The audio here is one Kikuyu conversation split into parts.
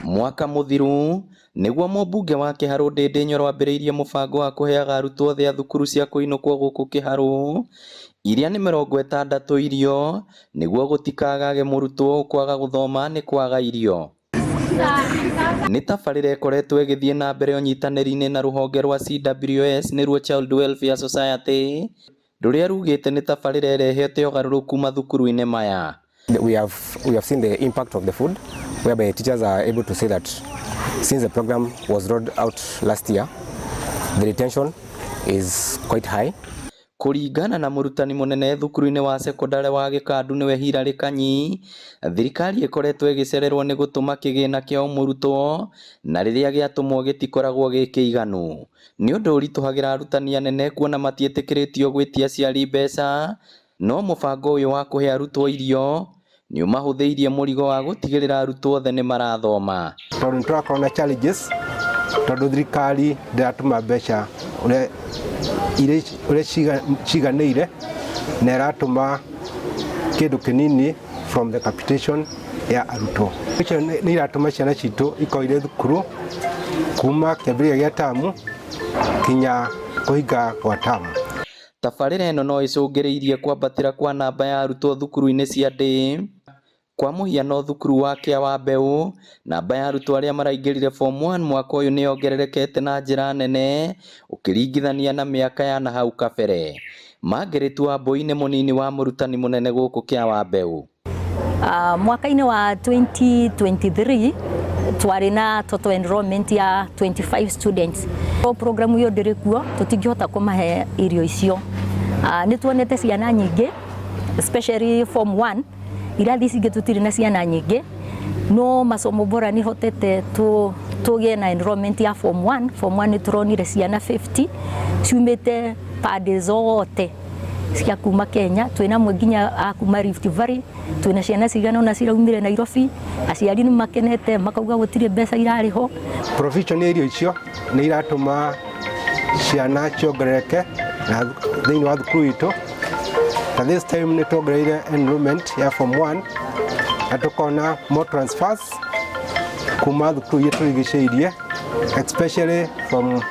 Mwaka mũthiru nĩguo mũmbunge wa Kĩharũ Ndĩndĩ Nyoro ambĩrĩirie mũbango wa kũheaga arutwo othe a thukuru cia kũinũkwo gũkũ Kĩharũ iria nĩ 60 irio nĩguo gũtikagage mũrutwo ũkwaga gũthoma nĩ kwaga irio. Nĩ tabarĩra ĩkoretwo ĩgĩthiĩ na mbere ũnyitanĩri-inĩ na rũhonge rwa CWS nĩruo Child Welfare Society rũrĩa rugĩte nĩ tabarĩra ĩrehete ũgarũrũku mathukuru-inĩ maya. We have seen the impact of the food, whereby teachers are able to say that since the program was rolled out last year, the retention is quite high. Kũringana na mũrutani mũnene thukuru-inĩ wa sekondarĩ wa Gĩkandu nĩwe Hilary Kanyi, thirikari ĩkoretwo ĩgĩcererwo nĩ gũtũma kĩgĩna kĩa o mũrutwo na rĩrĩa gĩatũmwo gĩtikoragwo gĩ kĩiganu. Nĩ ũndũ ũritũhagĩra arutani anene kuona matiĩtĩkĩrĩtio gwĩtia aciari mbeca, no mũbango ũyũ wa kũhe arutwo irio nĩ ũmahũthĩirie mũrigo wa gũtigĩrĩra arutwo othe nĩ marathoma. Tondũ nĩ tũrakorwo na challenges tondũ thirikari ndĩratũma mbeca ũrĩa ũrĩa ciganĩire na ĩratũma kĩndũ kĩnini from the capitation ya arutwo. Icio nĩ iratũma ciana citũ ikorwo irĩ thukuru kuma kĩambĩrĩria gĩa tamu kinya kũhinga gwa tamu. Tabarĩra ĩno no ĩcũngĩrĩirie kwambatĩra kwa namba ya arutwo thukuru-inĩ cia ndĩ. Kwa mũhiano thukuru wa Kĩa wa Mbeũ, namba ya arutwo arĩa maraingĩrire form 1 mwaka ũyũ nĩ yongererekete na njĩra nene ũkĩringithania na mĩaka ya nahau kabere. Margaret Wambui nĩ mũnini wa mũrutani mũnene gũkũ Kĩa wa Mbeũ. Mwaka-inĩ wa 2023 twarĩ na total enrollment ya 25 students. Programu ĩyo ndĩrĩ kuo, tũtingĩhota kũmahe irio icio. Nĩ tuonete ciana nyingĩ, especially form 1. Irathi ici ingĩ tũtirĩ na ciana nyingĩ, no Masomo Bora nĩ hotete tũgĩe na enrollment ya form 1. Form 1 nĩ tũronire ciana 50 ciumĩte pande zote cia kuma Kenya. Twĩna amwe nginya a kuma Rift Valley, twĩna ciana cigana ũna ciraumire Nairobi. Aciari nĩ makenete, makauga gũtirĩ mbeca irarĩhwo. Provision ya irio icio nĩ iratũma ciana ciongerereke na thĩinĩ wa thukuru itũ. Na this time nĩ tuongereire enrollment ya form 1 na tũkona more transfers kuma thukuru iria tũrigicĩirie, especially from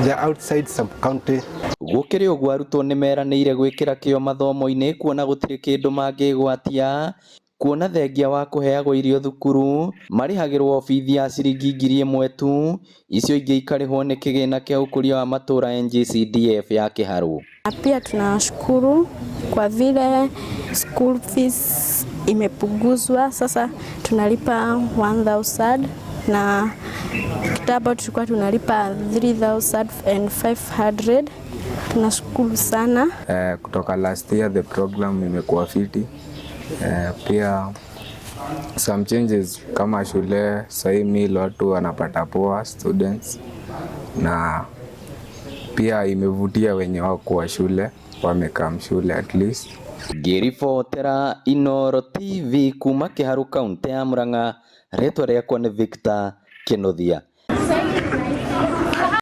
the outside sub county. Gũkĩrĩ ũguo, arutwo nĩ meranĩire gwĩkĩra kĩo mathomo-inĩ kuona gũtirĩ kĩndũ mangĩgwatia kuona thengia wa kũheagwo irio thukuru marĩhagĩrwo bithi ya ciringi 1000 tu, icio ingĩ ikarĩhwo nĩ kĩgĩna kĩa ũkũria wa matũũra NGCDF ya Kĩharũ. Pia tunashukuru kwa vile school fees imepunguzwa, sasa tunalipa 1000 na kitambo tulikuwa tunalipa 3500. Tunashukuru sana. Kutoka last year the program imekuwa fiti. Pia some changes kama shule sahii meal watu wanapata poa, students, na pia imevutia wenye wakuwa shule wamekam shule at least. Ngĩribotera Inooro TV kuma Kĩharũ, kaũntĩ ya Murang'a, rĩtwa rĩakwa nĩ Victor Kĩnuthia.